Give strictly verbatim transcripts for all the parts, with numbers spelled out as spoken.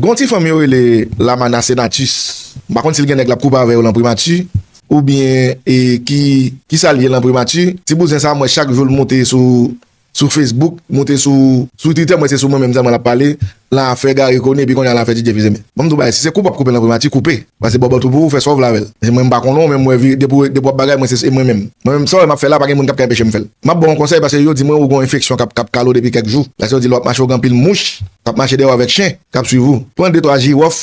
Gon ti fanm yo rele Lamana Senatus. M pa konn si l gen nèg l ap koupe avè yo lan primati, oubyen e, ki, ki sa l ye lan primati. Ti bouzen sa, m wè chak jou l monte sou, sou Facebook, monte sou, sou Twitter, m wè se sou mwen menm sèlman l ap pale, lan afè Garry Conille, epi kounye a lan afè Didier Fils-Aimé. Ban m di w bagay, si se koupe w ap koupe lan primati, koupe. Pase bòbòt ou pou ou, fè sa w vle avè l. E mwen, m pa konnen w, men m wè vi-, depi w, depi w ap bagay, mwen, se, se mwen menm. Mwen menm, sa w wè m ap fè la, pa gen moun k ap ka anpeche m fè l. M ap ba w yon konsèy, pase yo di mwen ou gen yon enfeksyon k ap, k ap kale w depi kèk jou. Pase yo di lè w ap mache, ou gen anpil mouch k ap mache dèyè w avèk chen k ap swiv ou. Pran de twa jiwòf,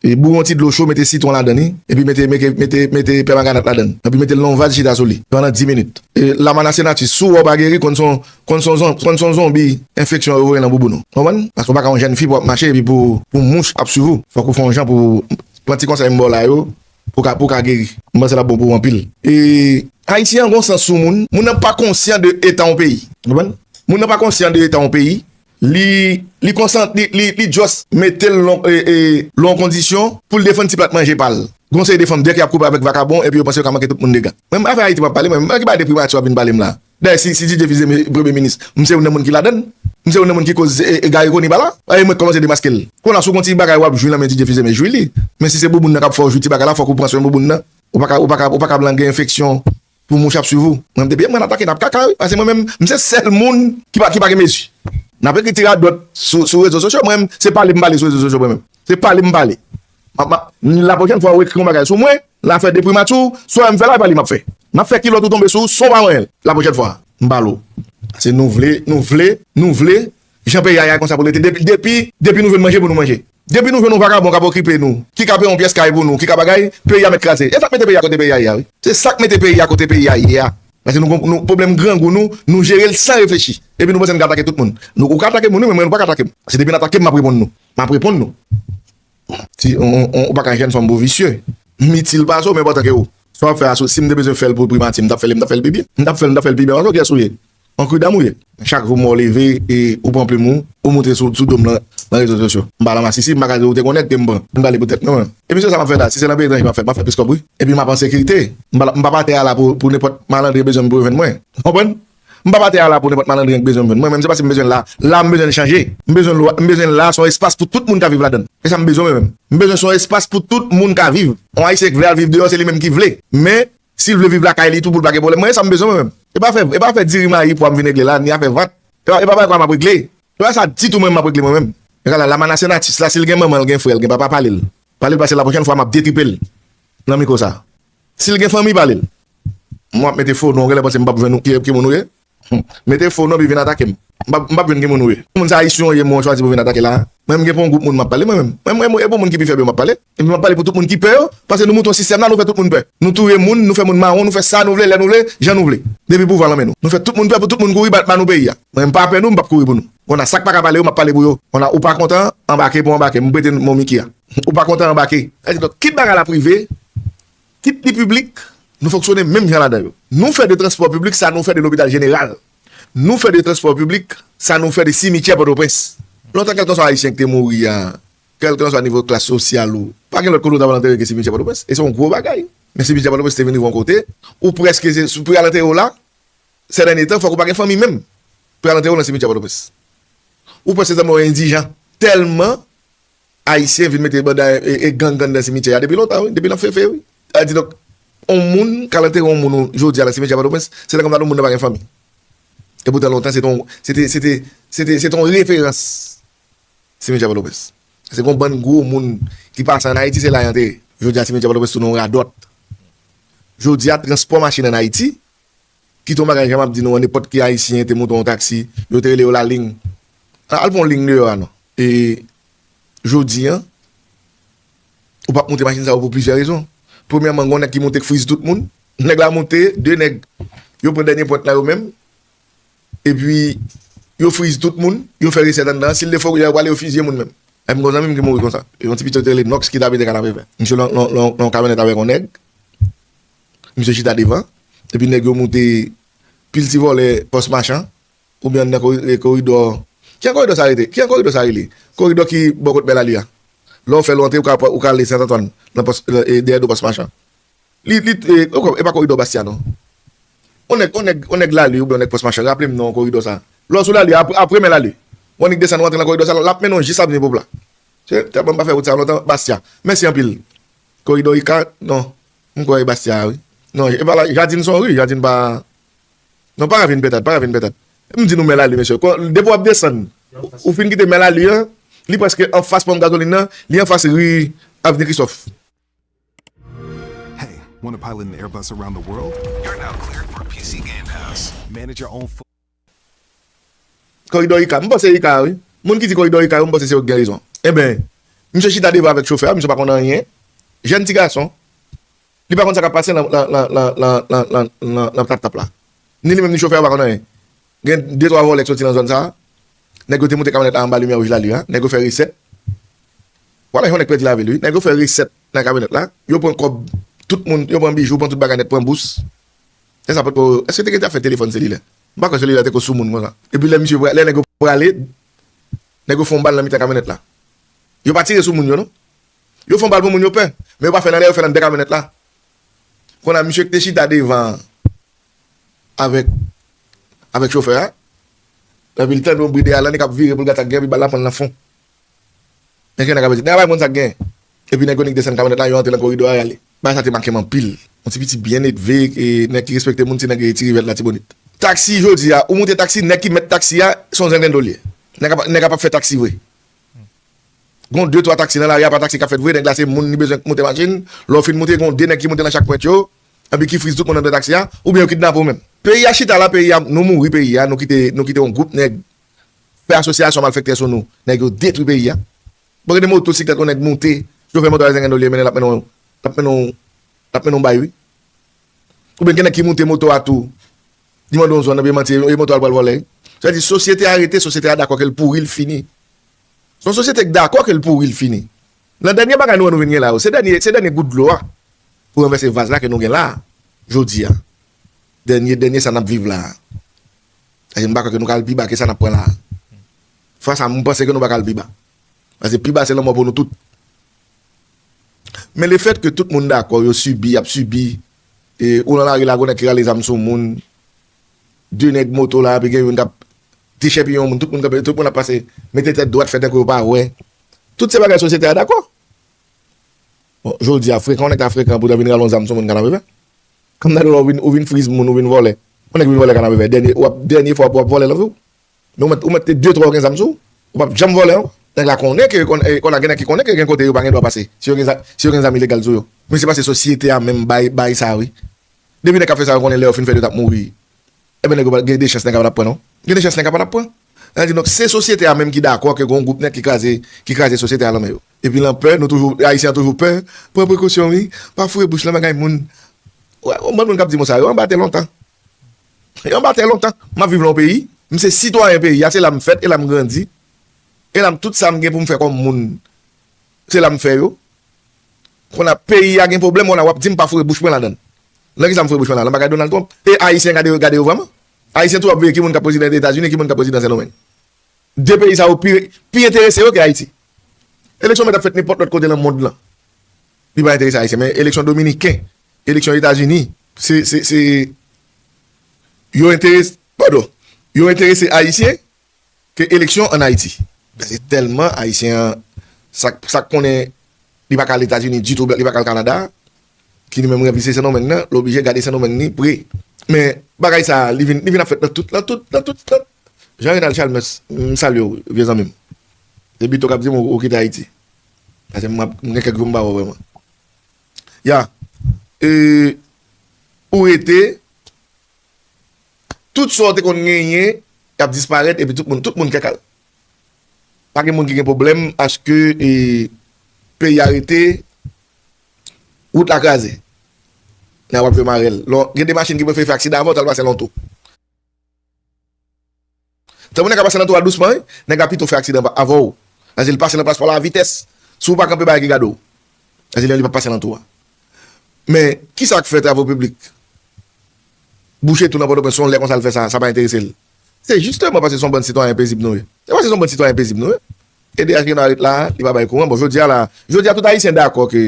e boure yon ti dlo cho, mete sitwon ladan li, epi mete, mete, mete, mete pèmaganat ladan l. Epi mete l nan yon vaz, chita sou li pandan dis minit. E Lamana Senatus, si w wè w pa geri, konn se yon, konn se yon zon-, konn se yon zonbi enfeksyon yo voye nan bouboun ou. Konprann? Pase w pa ka yon jèn fi pou w ap mache epi pou, pou mouch ap swiv ou. Fòk ou fè yon jan pou pran ti konsèy m ba w la yo, pou w ka, pou w ka geri. M panse l ap bon pou ou anpil. E Ayisyen an gon sans sou moun. Moun nan pa konsyan de eta yon peyi. Konprann? Moun nan pa konsyan de eta yon peyi. Li, li konsan-, li, li, li just mete l lon, e, e, lon kondisyon pou l defann ti plat manje pa l. Gon seri de fanm dè ki ap koupe avèk vakabon epi yo panse yo ka manke tout moun dega. Mwen, afè Ayiti m ap pale, mwen, mwen ki bay de primati w ap vin pale m la. Dayè, si, si Didier Fils-Aimé premye minis, m se youn nan moun ki ladan l. M se youn nan moun ki koz, e, e, Garry Conille pa la. E mwen k kòmanse demaske l. Kounye a, si w gon ti bagay w ap jwi nan men Didier Fils-Aimé, jwi li. Men si se bouboun nan k ap fè w jwi ti bagay la, fòk ou pran swen bouboun nan. Ou pa ka, ou pa ka, ou pa ka blan gen enfeksyon pou mouch ap swiv ou. Mwen, m te byen, mwen atake n ap kaka, wi. Pase mwen menm, m se sèl moun ki pa, ki pa gen mezi. N ap ekri ti radòt sou, sou rezo sosyo, mwen menm, se pale m pale sou rezo sosyo mwen menm. Se pale m pale. M ap, m ap, lapwochèn fwa ou ekri yon bagay sou mwen, l afè de primati w, swa m fè la, e pa li m ap fè. M ap fè kilòt ou tonbe sou ou, san w pa manyen l. Lapwochèn fwa, m pale w. Se nou vle, nou vle, nou vle, jan peyi a ye a konsa pou l rete. Depi, depi, depi nou jwenn manje pou nou manje. Depi nou jwenn yon vakabon k ap okipe nou, ki ka peye yon pyès kay pou nou, ki ka bagay, peyi a mèt kraze. E sa k mete peyi a kote peyi a ye a, wi. Se sa k mete peyi a kote peyi a ye a. Paske nou, nou, pwoblèm grangou nou, nou jere l san reflechi. Epi nou panse n ka atake tout moun. Nou, ou ka atake moun, wi, men mwen, ou pa ka atake m. Paske depi n atake m, m ap reponn nou. M ap reponn nou. Si, on, on, on, ou pa ka jwenn fanm pou visye. M itil pase w, men enpòtan ke ou. Sa w ap fè a, si m te bezwen fè l pou primati, m t ap fè l, m t ap fè l pi byen. M t ap fè l, m t ap fè l pi byen pase w, kiyès ou ye? On kidam ou ye. Chak jou m wè w leve, e ou pran plim ou, ou moute sou, sou do m nan, nan rezo sosyo. M pa lan masisi, m pa ka di w te konnen ke m pran. M pale pou tèt mwen, mwen. E misye sa m ap fè la, si se nan peyi etranje m ap fè l, m ap fè plis kòb, wi. Epi m ap an sekirite. M pa, m p ap atè a la pou, pou nenpòt malandren bezwen m pou yo jwenn mwen. Konprann? M p ap atè a la pou nenpòt malandren k bezwen m jwenn mwen, men se paske m bezwen l la. La, m bezwen l chanje. M bezwen l, m bezwen l la, se yon espas pou tout moun ka viv ladan l. E sa m bezwen mwen menm. M bezwen se yon espas pou tout moun ka viv. Yon Ayisyen k vle al viv deyò, se li menm ki vle. Men, si l vle viv lakay li tou pou l pa gen pwoblèm, mwen, e sa m bezwen mwen menm. E pa fè, e pa fè diri mayi pou m vin regle la, ni afè vant. E pa, e pa bagay kwa m ap regle. E pa sa ditou mwen m ap regle mwen menm. E gade la, Lamana Senatus la, si l gen manman, l gen frè, l gen papa, pale l. Pale l pase lapwochèn fwa m ap detripe l nan mikwo sa. Si l gen fanmi, pale l. Mwen ap mete fo non, genlè panse m p ap jwenn ou, ki, ki moun ou ye. Hmm. Mete fo non, epi vin atake m. M p ap, m p ap jwenn ki moun ou ye. Moun sa, Ayisyen w ye, mwen w chwazi pou vin atake la. Mwen, m gen pou yon gwoup moun m ap pale, mwen menm. Mwen, mwen, e pou moun ki pi fèb yo m ap pale. Epi m ap pale pou tout moun ki pè yo, paske nou moute yon sistèm la, nou fè tout moun pè. Nou touye moun, nou fè moun mawon, nou fè sa nou vle, lè nou vle, jan nou vle. Depi pouvwa lan men nou. Nou fè tout moun pè pou tout moun kouri bat ba nou peyi a. Mwen, m pa pè nou, m p ap kouri pou nou. Kounye a, sa k pa ka pale yo, m ap pale pou yo. Kounye a, ou pa kontan, anbake pou anbake. M prete men w Mickey a. Ou pa kontan, anbake. Sa di, donk, kit bagay la prive, kit li piblik, nou fonksyone menm jan ladan yo. Nou fè de transpò piblik sa nou fè de lopital jeneral. Nou fè de transpò piblik sa nou fè de simityè Pòtoprens. Lontan, kèlkanswa Ayisyen ki te mouri a, kèlkanswa nivo klas sosyal ou, pa gen lòt kote ou ta pral antere ke simityè Pòtoprens. E se yon gwo bagay. Men simityè Pòtoprens te vin rive yon kote, ou prèske se, si w pou al antere w la, sè dènye tan, fòk ou pa gen fanmi menm pou y al antere w nan simityè Pòtoprens. Ou prèske sanble yon endijan. Tèlman Ayisyen vin mete banda e, e gang anndan simityè a depi lontan, wi, depi nan Fefe, wi. Sa di donk, yon moun k al antere yon moun jodi a nan simityè Pòtoprens, se lè konsa yon moun nan pa gen fanmi. E poutan lontan, se te yon, se te, se te, se te, se te yon referans, simityè Pòtoprens. Se gon bann gwo moun ki pase ann Ayiti, se la y antere. Jodi a, simityè Pòtoprens tounen yon radòt. Jodi a, transpò machin ann Ayiti, kite yon bagay, jan m ap di nou an, nenpòt ki Ayisyen te monte yon taksi, yo te rele yo laliy. A, al pran yon liy deyò a non. E jodi a, ou p ap monte machin sa yo pou plizyè rezon. Premyèman, gen yon nèg ki monte k friz tout moun. Nèg la monte, de nèg, yo pran dènye pwent la yo menm. Epi, yo friz tout moun, yo fè resèt anndan an. Si l defo, yo pral, yo fizye moun menm. Epi, m gen yon zanmi m ki mouri konsa. Yon ti pitit yo te rele Nòks ki t abite Kanapevè. Misye nan, nan, nan, nan yon kamyonèt avèk yon nèg. Misye chita devan. Epi nèg yo moute pil ti vòlè pòs machan. Oubyen anndan kori-, e, koridò. Ki jan koridò sa rete? Ki jan koridò sa rele? Koridò ki bò kot Bèlali a. Lè w fè l, w antre, ou ka, ou ka ale Sent Antwàn, nan pòs, e, dèyè do pòs machan. Li, li, e, e pa koridò Bastya non. Yon nèg, yon nèg, yon nèg Lali oubyen yon nèg pòs machan, raple m non koridò sa. Lè w sou Lali, apre, apre men Lali. W annik desann, w antre nan koridò sa, l ap mennen w jis Avni Popla. Se tèlman m pa fè wout sa lontan, Bastia. Mèsi anpil. Koridò Ika, non. M kwè e Bastia, wi. Non, e pa la, Jadin se yon ri, Jadin pa. Non, pa Ravin Pètat, pa Ravin Pètat. M di nou Mèlali, mesye. Kon, depi w ap desann, ou fin kite Mèlali an, li prèske anfas ponp gazolin nan, li anfas ri Avni Kristòf. Hey, want to pilot an Airbus around the world? You're now cleared for P C Game Pass. Manage your own fo- Koridò Ika. M panse Ika, wi. Moun ki di koridò Ika yo, m panse se yo ki gen rezon. Enben, misye chita devan avèk chofè a, misye pa konn anyen. Jèn ti gason. Li pa konn sa k ap pase nan, nan, nan, nan, nan, nan, nan, nan tap tap la. Ni li menm ni chofè a pa konn anyen. Gen de twa vòlè k soti nan zòn sa a. Nèg yo te moute kamyonèt la anba limyè wouj la li a. Nèg yo fè resèt. Vwala yon nèg pèdi lavi l, wi. Nèg yo fè resèt nan kamyonèt la. Yo pran kòb tout moun, yo pran bijou, pran tout bagay nèt, pran bous. Lè sa potko, èske te gen afè telefòn selilè? M pa kwè selilè te ko sou moun konsa. Epi lè misye, lè nèg yo prale, nèg yo fè yon bal nan mitan kamyonèt la. Yo pa tire sou moun yo, non. Yo fè yon bal pou moun yo pè, men yo pa fè nan lè yo fè nan de kamyonèt la. Kounye a, misye ki te chita devan an avèk, avèk chofè a, epi l tande yon bri dèyè l, nèg ap vire pou l gad sa k gen, epi bal la pran l nan fon. Men gen nèg ap di, nèg ap bay moun sa k gen. Epi nèg yo nik desann kamyonèt la, yo antre nan koridò a, y ale. Bagay sa te make m anpil. Yon ti piti byen elve, e nèg ki respekte moun, se nèg ti Rivèl Latibonit. Taksi, jodi a, ou moute taksi, nèg ki mèt taksi a, se yon zengendo l ye. Nèg ap, nèg ap ap fè taksi vre. Gon de twa taksi nan lari a, pa taksi k ap fèt vre, nèg la se moun, li bezwen moute machin. Lè w fin moute, gon de nèg ki moute nan chak pwent yo, epi ki friz tout moun anndan taksi a, oubyen yo kidnape w menm. Peyi a chita la, peyi a, nou mouri peyi a, nou kite, nou kite yon gwoup nèg fè asosyasyon malfektè sou nou, nèg yo detwi peyi a. Bon, gen de motosiklèt yon nèg moute, chofè moto a zengendo l ye, mennen l ap mennen w, l ap mennen w, l ap mennen w bay, wi. Oubyen gen nèg ki moute moto a tou, li mande yon zòn, epi manti, e moto a l pral vòlè. Sa vle di, sosyete a rete, sosyete a dakò ke l pouri, l fini. Se yon sosyete k dakò ke l pouri, l fini. Nan dènye bagay nou wè nou vin gen la yo, se dènye, se dènye gout dlo a pou ranvèse vaz la ke nou gen la a, jodi a. Dènye, dènye sa n ap viv la a. Paske m pa kwè ke nou ka al pi ba ke sa n ap pran la a. Fwa sa, m panse ke nou pa ka al pi ba. Paske pi ba se lanmò pou nou tout. Men lefèt ke tout moun dakò, yo sibi, y ap sibi, e ou nan lari la, gon nèg ki rale zam sou moun, de nèg moto la, epi gen youn k ap dechèpiye yon moun, tout moun kanpe, tout moun ap pase, mete tèt dwat, fè tankou yo pa wè. Tout se bagay sosyete a dakò. Bon, jodi a, frekan, yon nèg ta frekan pou ta vin rale yon zam sou moun Kanapevè. Kòm nan lè ou vin, ou vin friz moun, ou vin vòlè. Yon nèg vin vòlè Kanapevè, dènye, w ap, dènye fwa w ap vòlè nan vi w. Men ou mèt, ou mèt te de twa ou gen zam sou ou, ou p ap janm vòlè ankò. Nèg la konnen ke, kon, eh, kon a gen nèg ki konnen ke gen kote yo pa gen dwa pase, si yo gen za-, si yo gen zam ilegal sou yo. Men se paske sosyete a menm bay, bay sa, wi. Depi nèg k ap fè sa yo konnen lè yo fin fè yo t ap mouri. Enben, nèg yo pa, gen de chans nèg la pa t ap pran, non. Gen de chans nèg la pa t ap pran. Sa vle di, donk, se sosyete a menm ki dakò ke gon gwoup nèg ki kraze, ki kraze sosyete a lan men yo. Epi lan pè, nou toujou, Ayisyen an toujou pè, pran prekosyon, wi, pa foure bouch lan bagay moun. Wè, yon bann moun k ap di m sa, yo anba tè lontan. Yo anba tè lontan. M ap viv lan yon peyi, m se sitwayen peyi a, se la m fèt, e la m grandi, e la m tout sa m gen pou m fè kòm moun, se la m fè yo. Kounye a peyi a gen pwoblèm, kounye a w ap di m pa foure bouch mwen ladan l. Nan kisa m foure bouch mwen la? Nan bagay Donald Trump? E Ayisyen gade, gade yo vrèman? Ayisyen tou ap veye ki moun k ap prezidan Etazini, ki moun k ap prezidan Sendomeng. De peyi sa yo pi, pi enterese yo ke Ayiti. Eleksyon mèt ap fèt nenpòt lòt kote nan mond lan. Li pa enterese Ayisyen, men eleksyon dominiken, eleksyon Etazini, se, se, se, yo enterese, padon, yo enterese Ayisyen ke eleksyon ann Ayiti. Paske tèlman Ayisyen an, sa, sa k konnen li pa ka al Etazini ditou, li pa ka al Kanada, ki li menm rèv li se Sendomeng nan, l oblije gade Sendomeng li pre. Men bagay sa, li vin, li vin ap fèt nan tout, nan tout, nan tout, nan. Jean Renald Chalmers, m salye w, vye zanmi m. Se Bito k ap di m ou, ou kite Ayiti. Paske m ap, m gen kèk jou m pa wè w vrèman. Ya. E, ou rete, tout sa w te konn genyen, y ap disparèt, epi tout moun, tout moun kèk al. Pa gen moun ki gen pwoblèm, aske, e, peyi a rete, wout la kraze. Nan w ap jwe marèl. Lò, gen de machin ki prefere fè aksidan avan w t al pase lan tou. Tan pou nèg la pase nan tou a dousman, wi, nèg la pito fè aksidan pa-, avè w. Paske l pase nan plas pa w la a vitès. Si w pa kanpe, bagay ki gade w. Paske li, li p ap pase nan tou a. Men, kisa k fè travo piblik bouche tou nan Pòtoprens, se yon lè konsa l fè sa, sa pa enterese l. Se jisteman paske se yon bann sitwayen pezib nou ye. Se paske se yon bann sitwayen pezib nou ye. E D H gen dwa ret la, li pa bay kouran. Bon, jodi a la, jodi a tout Ayisyen dakò ke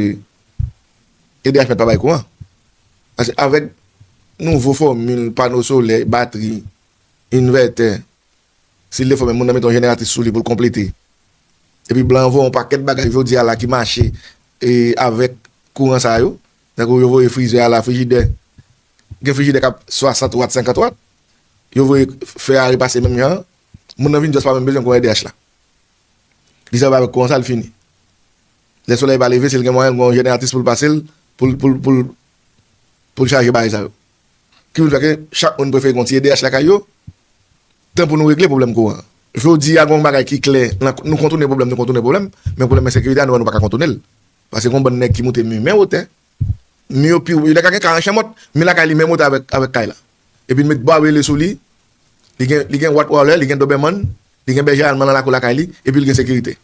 E D H mèt pa bay kouran. Paske avèk nouvo fòmil pano solè, batri, envètè, si l te fò menm, moun nan mete yon jeneratris sou li pou l konplete. Epi blan an voye yon pakèt bagay jodi a la ki mache e avèk kouran sa yo. Tankou yo voye frizè a la, frijidè. Gen frijidè k ap swasant wat, senkant wat. Yo voye fè a repase menm jan an. Moun nan vin just pa menm bezwen kouran E D H la. Li sèvi avèk kouran sa, li fini. Lè solèy pa leve, si l gen mwayen, l gen yon jeneratris pou l pase l, pou l, pou l, pou l, pou l chaje bagay sa yo. Ki vin fè ke chak moun prefere gen yon ti E D H lakay yo, tan pou nou regle pwoblèm kouran an. Jodi a, gen yon bagay ki klè, nan, nou kontounen pwoblèm, nou kontounen pwoblèm, men pwoblèm ensekirite a, nou wè nou pa ka kontounen l. Paske gen yon bann nèg ki moute mi men wotè, mi yo pi wo, yo ta ka gen karann chanm wot, mi lakay li menm wotè avèk, avèk kay la. Epi l met bwa brile sou li, li gen, li gen Rottweiler, li gen Doberman, li gen bèje alman nan lakou lakay li, epi l gen sekirite.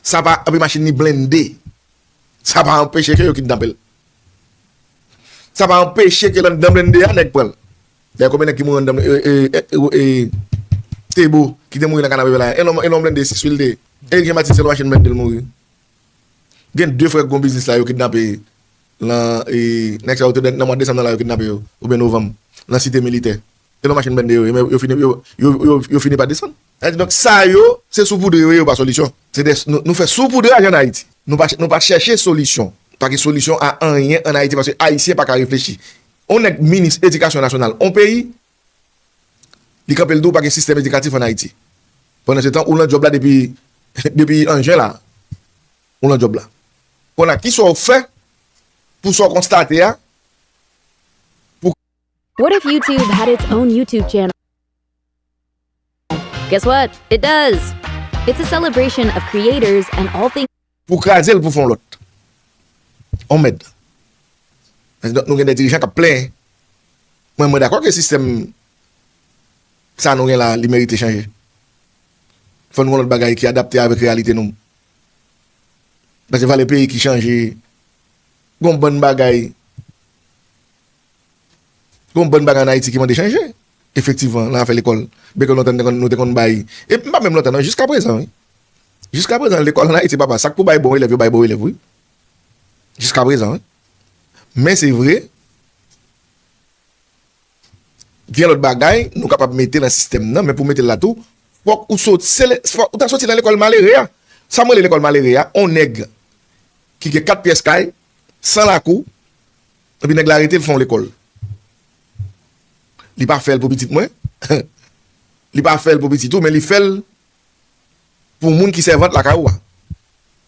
Sa pa anpe machin li blende. Sa pa anpeche ke yo kidnape l. Sa pa anpeche ke l anndan blende a, nèg pran l. Dayè, konbyen nèg ki mouri anndan e, e, e, e, e, Tebo, ki te mouri nan kanapevè la? E lòm, e lòm blende sis wi l te ye. E Jean Baptiste se lòm machin blende l mouri. Gen de frè k gon biznis la, yo kidnape lan, e, nèg sa yo te nan mwa desanm nan la, yo kidnape yo, oubyen novanm, nan Site Militè. E lòm machin blende yo ye, men yo fini, yo, yo, yo, yo fini pa desann. Sa vle di, donk, sa yo, se soupoudre yo ye, yo pa solisyon. Se de, nou, nou fè soupoudre a ann Ayiti. Nou pa, nou pa chèche solisyon. Pa gen solisyon a anyen ann Ayiti, paske Ayisyen pa ka reflechi. On nèg minis edikasyon nasyonal, on peyi, li kanpe l di w pa gen sistèm edikatif ann Ayiti. Pandan se tan, ou lan djòb la depi, depi an jen la. Ou lan djòb la. Kounye a, kisa w fè pou sa w konstate a? Pou What if YouTube had its own YouTube channel? Guess what? It does. It's a celebration of creators and all things. Pou kraze l, pou fè yon lòt. On mèd. Donk, nou gen de dirijan k ap plenyen. Mwen, mwen dakò ke sistèm sa nou gen la, li merite chanje. Fò n gen yon lòt bagay ki adapte avèk reyalite nou. Paske valè peyi ki chanje, gon bann bagay, gon bann bagay ann Ayiti ki mande chanje. Efektivman, nan afè lekòl, byen ke lontan nou te konn, nou te konn bay, e pa menm lontan, non, jiska prezan, wi. Jiska prezan, lekòl ann Ayiti, papa, sa k pou bay bon elèv, yo bay bon elèv, wi. Jiska prezan, wi. Men se vre, gen lòt bagay nou kapab mete nan sistèm nan, men pou mete l la tou, fòk ou sot, se le, fòk ou ta soti nan lekòl malere a. Sa m rele lekòl malere a, on nèg ki gen kat pyès kay, san lakou, epi nèg la rete l fè yon lekòl. Li pa fè l pou pitit mwen, li pa fè l pou pitit ou, men li fè l pou moun ki sèvant lakay ou a.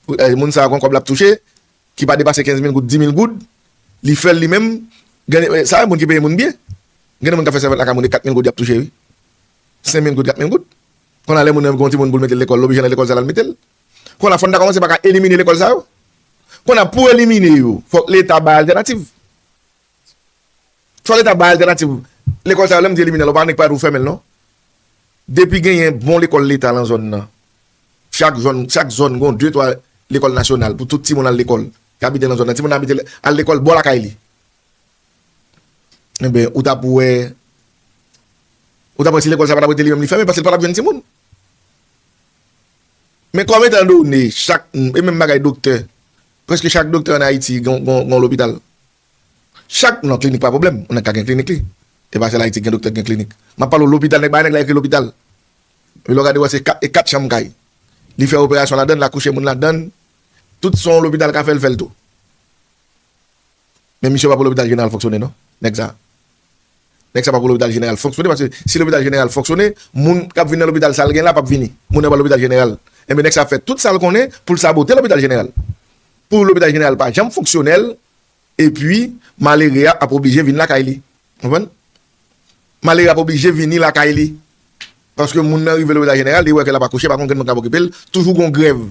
Pou, eh, moun sa a gon kòb l ap touche, ki pa depase kenz mil goud, di mil goud, li fè l li menm, gen, eh, sa moun ki peye moun byen. Gen moun k ap fè sèvant lakay moun e kat mil goud y ap touche, wi. Senk mil goud, kat mil goud. Kounye a lè moun nan gon timoun pou l mete l lekòl, l oblije nan lekòl sa l al mete l. Kounye a fò n ta kòmanse pa ka elimine lekòl sa yo. Kounye a pou elimine yo, fòk Leta bay altènativ. Fò Leta bay altènativ. Lekòl sa yo, lè m di elimine l, ou pa nèk pa pou fèmen l, non. Depi genyen bon lekòl Leta lan zòn nan, chak zòn, chak zòn gon de, twa lekòl nasyonal pou tout timoun al lekòl. Ki abite lan zòn nan, timoun nan abite, al lekòl bò lakay li. Enben, ou t ap wè, ou t ap wè si lekòl sa pa t ap rete li menm li fèmen, paske l pa t ap jwenn timoun. Men kòm etan done, chak, e menm bagay doktè, prèske chak doktè ann Ayiti gon, gon, gon lopital. Chak, non, klinik pa pwoblèm, yon nèg ka gen klinik li. E pa sèl Ayiti gen doktè ki gen klinik. M ap pale w lopital, nèg ba nèg la ekri lopital. Epi lè w gade, w wè se kat, e kat chanm kay. Li fè operasyon ladan l, l akouche moun ladan l. Tout sa yon lopital ka fè, l fè l tou. Men misye pa pou lopital jeneral fonksyone, non. Nèg sa. Nèg sa pa pou lopital jeneral fonksyone, paske si lopital jeneral fonksyone, moun k ap vin nan lopital sa l gen la p ap vini. Moun nan pa lopital jeneral. Enben, nèg sa ap fè tout sa l konnen pou l sabote lopital jeneral. Pou lopital jeneral pa janm fonksyonèl, epi malere a ap oblije vin lakay li. Konprann? Malere a ap oblije vini lakay li. Paske moun nan rive lopital jeneral, li wè ke l ap akouche, pa konn grenn moun k ap okipe l, toujou gon grèv.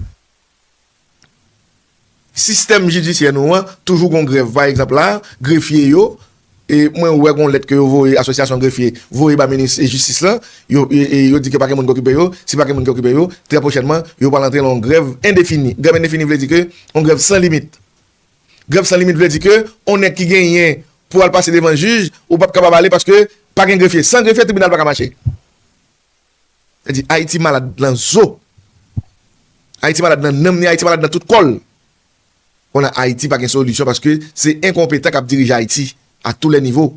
Sistèm jidisyè nou an, toujou gon grèv. Pa egzanp la, grefye yo, e mwen wè gon lèt ke yo voye, asosyasyon grefye voye ba minis jistis lan, yo, e, e yo di ke pa gen moun ki okipe yo, si pa gen moun ki okipe yo, trè pwochènman, yo pral antre lan yon grèv endefini. Grèv endefini vle di ke yon grèv san limit. Grèv san limit vle di ke yon nèg ki genyen pou al pase devan jij, ou p ap kapab ale paske pa gen grefye. San grefye, tribinal pa ka mache. Sa di Ayiti malad nan zo. Ayiti malad nan nanm ni, Ayiti malad nan tout kò l. Kounye a Ayiti pa gen solisyon paske se enkonpetan k ap dirije Ayiti a tou lè nivo.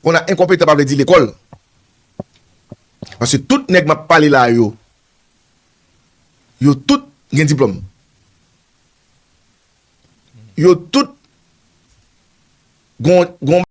Kounye a enkonpetan pa vle di lekòl. Paske tout nèg m ap pale la yo, yo tout gen diplòm. Yo tout gon, gon